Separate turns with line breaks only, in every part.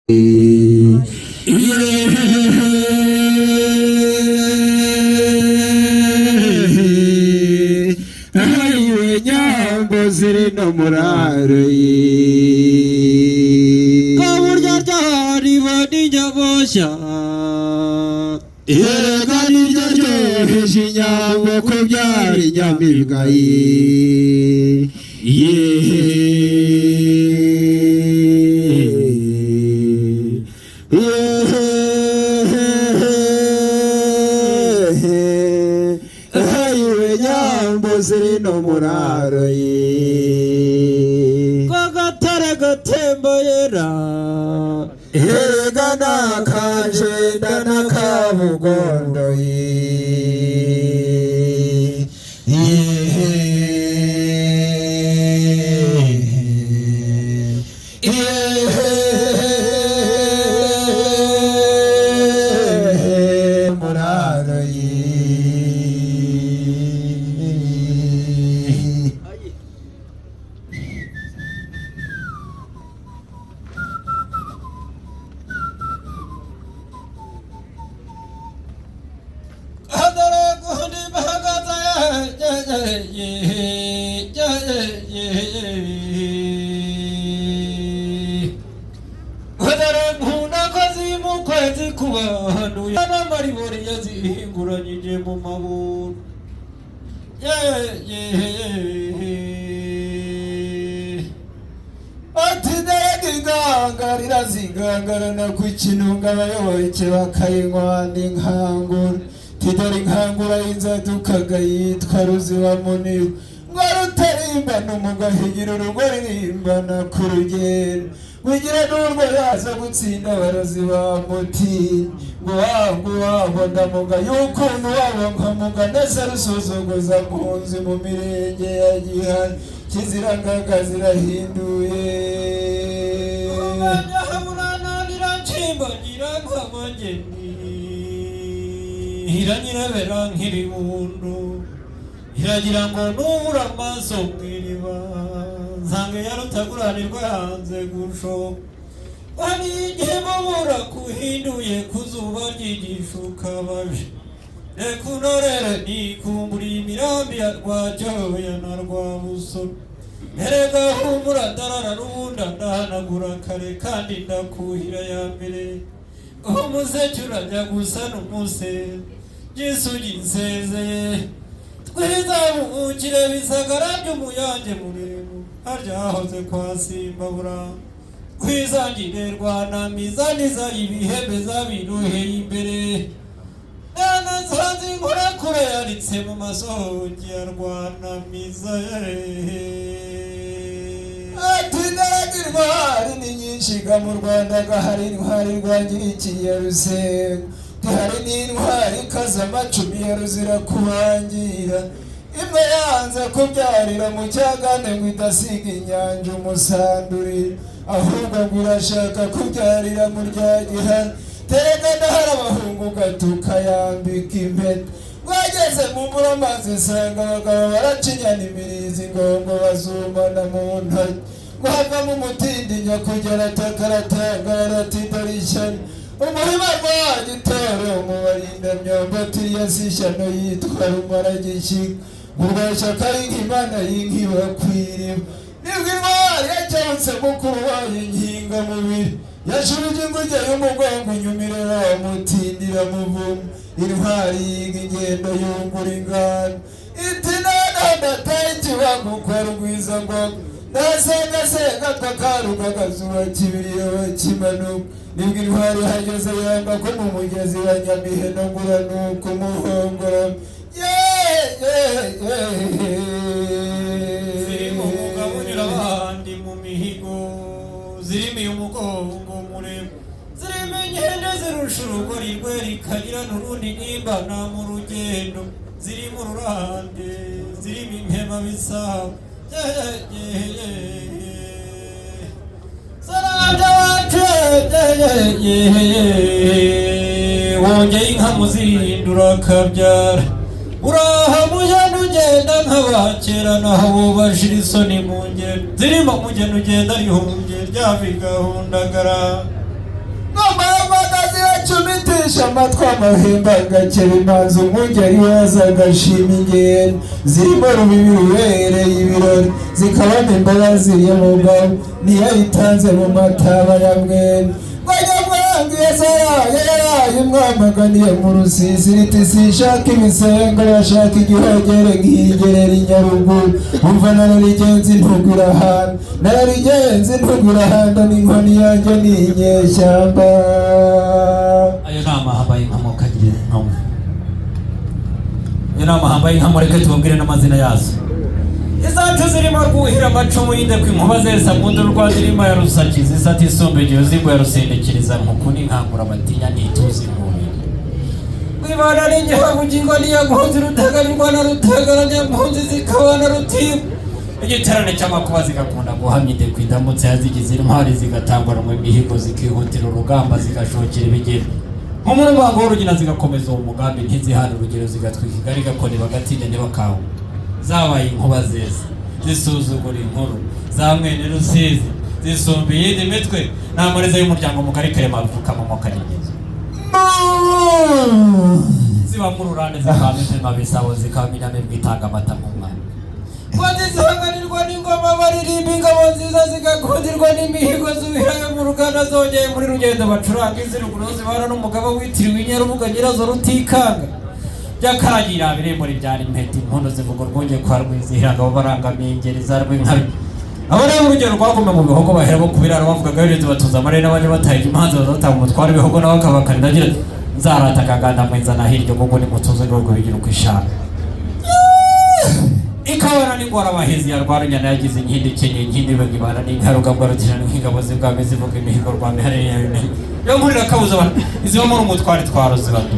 Ayiwe nyambo ziri no muraro.
Kaburya ryariba n'inyaboshya.
Erega niryo ryoheje inyambo ko byari inyamibwa. Ayiwe nyambo ziri no muraro.
Kagatare gatemba yera.
Erega nakajenda nakabugondo. Muraro.
Kwezi kubahanuye n'amaribori yazihinguranyije mu maburu.
Ati ndega inganga rirazingangarana ku kinunga, abayoboke bakayinywa n'inkangura. Tidore inkangura y'inzadukaga yitwa ruziba muniwe, ngo rutarimbana umugahigira urugo ririmbana ku rugendo, wigira n'urwo yaza gutsinda abarozi ba muti, ngo wangu wabo ndamuga y'ukuntu wabo nkamuga neza rusuzuguza mpunzi mu mirenge ya Gihana kizirangaga zirahinduye.
Iranyirabera nk'ibibundu, iragira ngo nubura amaso mu iriba nsange yarutaguranirwa hanze gushoka. Hari igihe mubura kuhinduye ku zuba ryigisha ukabaje. Reka unorere nikumburiye imirambi ya Rwacyoya na Rwabusoro. Erega humura ndarara n'ubundi ndahanagura kare kandi ndakuhira ya mbere. Umuseke urajya gusa n'umuse gisugi nsezeye. Twizamukire bisagara by'umuyange muremure, harya hahoze kwa Simbabura. Twizangire Rwanamiza niza ibihembe zabiruheye imbere. Nsanze inkora kure yaritse mu masogi ya Rwanamiza.
Ati ndaraga intwari ni nyinshi ga mu Rwanda, gahari intwari rwangirikiye Rusengo, gahari n'intwari ikaza amacumi ya ruzira kubangira. Imwe yanze kubyarira mu cyagane ngo idasiga inyanja umusanduri, ahubwo ngo irashaka kubyarira mu rya Gihana. Terega ndahari abahungu gatukayambika impeta. Rwageze mu mbura amazi isanga abagabo baracinyana imirizi, ingongo bazumana mu ntoki. Ngo havamo umutindi nyakugera atakaratangara ati dore ishyano. Umurima rwa Gitoro umubarinda myumbati ya si ishyano yitwa Rumaragishyika. Urwashyaka y'Imana y'inkibakwiriye, nibwo intwari yacyabutse mukuru wayo inkingamubiri yashubije inguge y'umugongo inyumire wa mutindira muvumo. Intwari yiga ingendo yungura ingano, iti noneho ndataye ikibangu kwa rugwiza ngoga, ndasengasenga twakaruka akazuba kibiriye bakimanuka. Nibwo intwari ihageze yanga ko mu mugezi wa Nyamiheno ngura nuko umuhongoro.
Zirimo umugabo unyura abandi mu mihigo, zirimo umugongo muremure, zirimo inkende zirusha urugori rwe rikagira n'urundi nimbana mu rugendo, zirimo ururande, zirimo impema bisabo. Sarabya wacu, wongeye inka muzirindura akabyara. Uraha mujyana ugenda nk'abakera, naho bo bashira isoni mu ngendo. Zirimo mugenda ugenda rihumbye ryava igahundagara.
Acumitisha amatwi amahembe agakeba imanzi, umwungeri waza agashima ingendo. Zirimo rubibi rubereye ibirori, zikabamo imbabazi y'umugabo niyayitanze mu mataba ya mwene. Yaraye mwamaganiye mu Rusizi, riti sinshaka ibisengo, bashaka igihogere nkigerera i Nyaruguru. Umva nararigenza intugura ahantu, nararigenza intugura ahantu, n'inkoni yanjye ni inyeshyamba.
Ayo ni amahamba y'inka mukagira inka. Ayo ni amahamba y'inka, mureke tubabwire n'amazina yazo. Izacu zirimo rwuhira amacumu y'indekwe, inkuba zesa mu ndu rwa ndirima ya Rusaki, zisata isumba igihe zigwa ya Rusindikiriza nkuku n'inkangura batinya n'ituzi inkubi. Kwibana n'ingihabugingo niyaguhunzi rutaganirwa na Rutagara nyampunzi zikabana rutiba. Igiterane cy'amakuba zigakunda guhamya indekwe, indamutse yazigize intwari zigatangwa mu mihigo, zikihutira urugamba, zigashokera ibigeni. Nk'umurumango w'urugina zigakomeza uwo mugambi, ntizihana urugero, zigatwika igari gakoni bagatinya ntibakawe. Zabaye inkuba zeza zisuzugura inkuru za mwene Rusizi, zisumba iyindi mitwe n'amariza y'umuryango mugari Karema avukamo mu Karingezo. Zibamo ururande, zikaba impema bisabo, zikaba inyamibwa itanga amata nk'umwana. Zihanganirwa n'ingoma baririmba ingabo nziza, zigakundirwa n'imihigo zuhirayo mu ruganda, zongeye muri rugendo bacuranga iziruguru, zibana n'umugabo witiriwe Inyarubuga nyirazo Rutikanga. Byakaragira birembo ribyara impeta, impundu zivuga urwunge kwa Rwizihiranga, abo barangamiye ingeri za Rwinkabi. Abo rero urugero rwagumye mu bihogo, bahera bo ku biraro bavugaga birenze batuza amarere n'abajya batahiga imanza bazatanga umutware w'ibihogo, nawe akabakarira agira ati nzarata akaganda mwenza na hirya ubwo ni mutuze rwego bigira uko ishaka. Ikabana n'ingwara abahizi ya Rwarunyana yagize inkindi ikenyeye inkindi bagibana n'inkarugambwa rutirana nk'ingabo z'ibwami zivuga imihigo rwa miharire yo nkurira kabuza abantu izibamo n'umutware twaro zibatu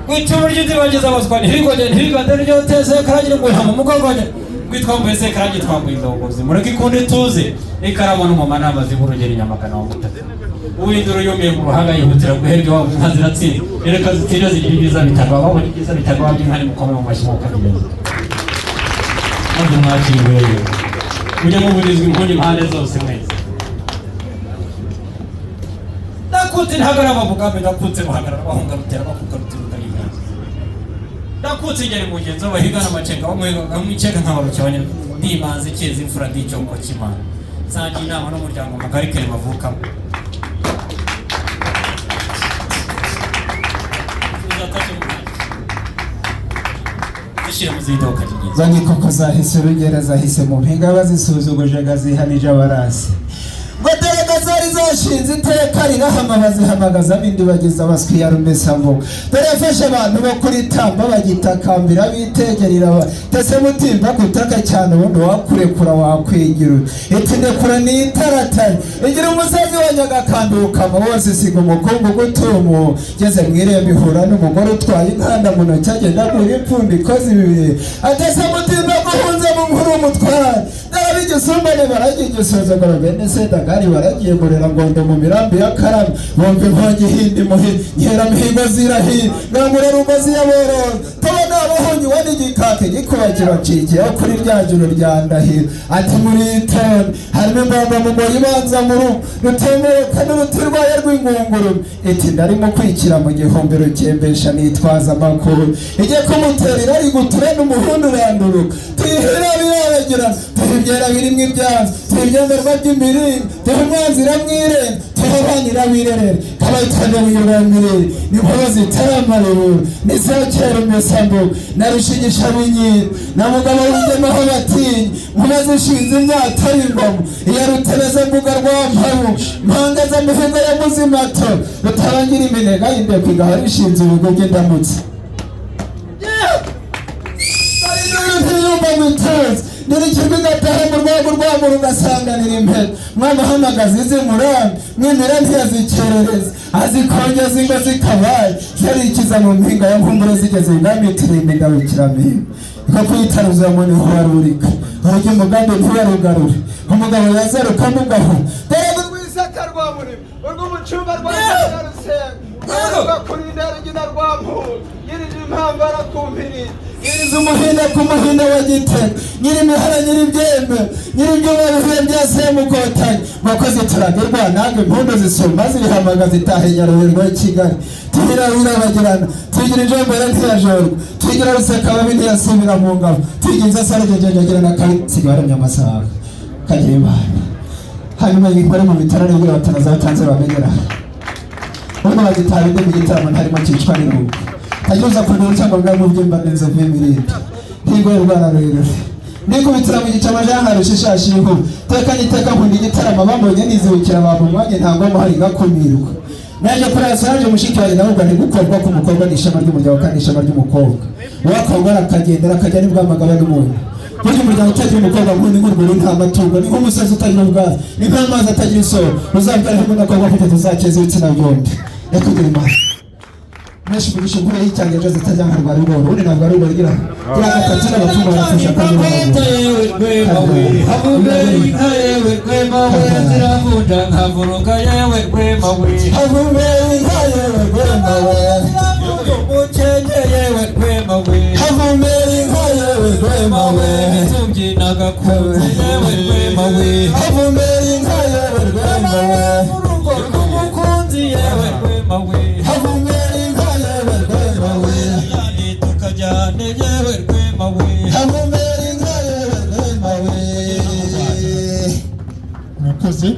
wicumu ry'inzibageza abaswa ntirigogere ntirigande ryoteze karagira ngo mu mugongo rwitwambuye se karangi twambuye indongozi mureke ikundi tuze ikaramu n'umuma n'amazi b'urugero Nyamagana wa Mutaka uwindura yumiye mu ruhanga yihutira guherwa iwabo inka ziratsinda reka zitira zigira ibyiza bitagwa babona ibyiza bitagwa by'inka nimukome mu mashyi mukagereza maze mwakiriwe mujye muburizwa impundu impande zose mwese. Ndakutse ntagarama mugambi, ndakutse muhagarara bahunga rutera bakuka rutiruka n'inyanza, ndakutse ingeri mugenzi bahigana amacenga bamuhigaga mwiceka nkabaruki abanyarwanda, ndimanzi ikeza imfura ndicyoko cy'Imana nsangiye inama n'umuryango mugari kare bavukamo. Zishyire mu zidoka ry'ingenzi.
Zanyikoko zahise urugera, zahise mu mpinga bazisuzuguje zihanije abarasi ngo dore zari zashinze iteka rirahama, bazihamagaza bindi bageza abaswi ya Rumesambuga. Dore yafashe abantu bo kuri tamba bagitakambira bitegerera tese mutimba kutaka cyane, ubundi wakurekura wakwigira iti ndekura ni itaratari igira umusazi wa Nyagakambi ukama wose isiga umukungu gutumu. Geze mu irembo ihura n'umugore utwaye inkanda mu ntoki agenda agura impfundiko zibiri, atese mutimba guhunze mu nkuru umutware n'ab'igisumbane baragiye igisuzuguro bene Sendagari baragiye murera ngondo mu mirambi ya Karama bumva inkongi hindi muhi nkeramihigo zirahira ngangura rugozi y'aborozi tubona abahungi wa n'igikake gikuba kibacikiyeho kuri rya juru rya Ndahiro ati muritonde harimo imbamba mugoyi ibanza mu rugo rutemuka n'uruti rwayo rw'ingunguru iti ndarimo kwikira mu gihumbi rukembesha nitwaza amakuru ijye kumutera irari gutura n'umuhundu uranduruka tuyihera birabagirana tuha ibyera birimo ibyanzu tuha ibyemerwa by'imiringa tuha umwanzi iramwirenga tuha abana irabirerera kabayitane w'irwamirire ni nkuba zitaramaribura n'izakera imisambuga na Rushigisha binyira na mugabo w'ingemaho batinya nkuba zishinze imyaka y'ingoma iya Rutebeza mbuga rwa Mpabu mpanga z'amihigo ya Muzimato rutarangira iminega y'indekwe igahora ishinze urugo rw'indamutsi ntiyumva ngo ituze nirikirwa igataha mu rwego rwabo rugasanganira impeta mwamuhamagaza izi murambi mwemera ntiyazikerereza azikongeza ingo zikabaye zarikiza mu mpinga ya nkumbure zigeze ibwami itirimba indabukiramihigo nko kuyitaruza mu ntiwarurika urujya umugambi ntiwarugarure umugabo yazaruka mugaho dore rw'isaka rwa Murima urw'umucumba rwa Rusengo rwakurinda Rugina rwa Mpura yirije impambara ku mpiri. Nyiriza umuhina ku muhina wa Gitega, Nyirimihara, Nyiribyembe, Nyiribyuma bihuye bya Semukotanyi. Mwakoze turagirwa nange impundu zisumba zirihamaga zitaha Nyaruhirwa Kigali. Tuhira birabagirana, tugira injombere ntiyajorwa, tugira ruseka babi ntiyasubira mu ngabo, tugira inzasa rugegegegirana kabi sigaye waramye amasaha kagira Imana. Hanyuma yikore mu bitaro nibwo batanazatanze bamenyera ubundi bagitaba indi mu gitaramo ntarimo cyicwa n'irungu. Tajuza kundura cyangwa ngo mu byimba n'inzovu y'imirindi ntigoye rwara rurerure nikubitira mu gice amajana nkarusha ishashi y'inkuba. Teka niteka nkunda igitaramo, bambonye nizibukira abantu umwanya ntabwo muhari gakumirwa. Naje kuri Solange mushiki wanjye, nawe ubwo gukorwa k'umukobwa ni ishema ry'umuryango kandi ishema ry'umukobwa uwakobwa arakagendera akajya nibwamagaba n'umuntu. Burya umuryango utagira umukobwa nk'undi nk'urwuri nta matungo, ni nk'umusozi utagira ubwatsi, ni nk'amazi atagira isoko. Uzabyara hamwe n'akobwa kuko tuzakeza ibitsina byombi. Nyakwigira Imana menshi umugisha inkuru y'icyange ejo zitajya nka rwa rugoro. Ubundi ntabwo ari urwo rugira gira gatatu n'abapfumu barafasha kandi
Kweta yewe Rwema we, havubera inka yewe Rwema we, ziravunja nkavuruga yewe Rwema we.
Havumera inka yewe Rwema we.
Ziravunja umukenke yewe Rwema we.
Havumera inka yewe Rwema we.
Tubyina gakunze yewe Rwema we.
Havumera inka yewe Rwema we.
Urugo rw'umukunzi yewe Rwema we.
Havumera inka yewe Rwema we.
Tukajyane tukajyane yewe Rwema we.
Havumera inka yewe Rwema we.
Murakoze.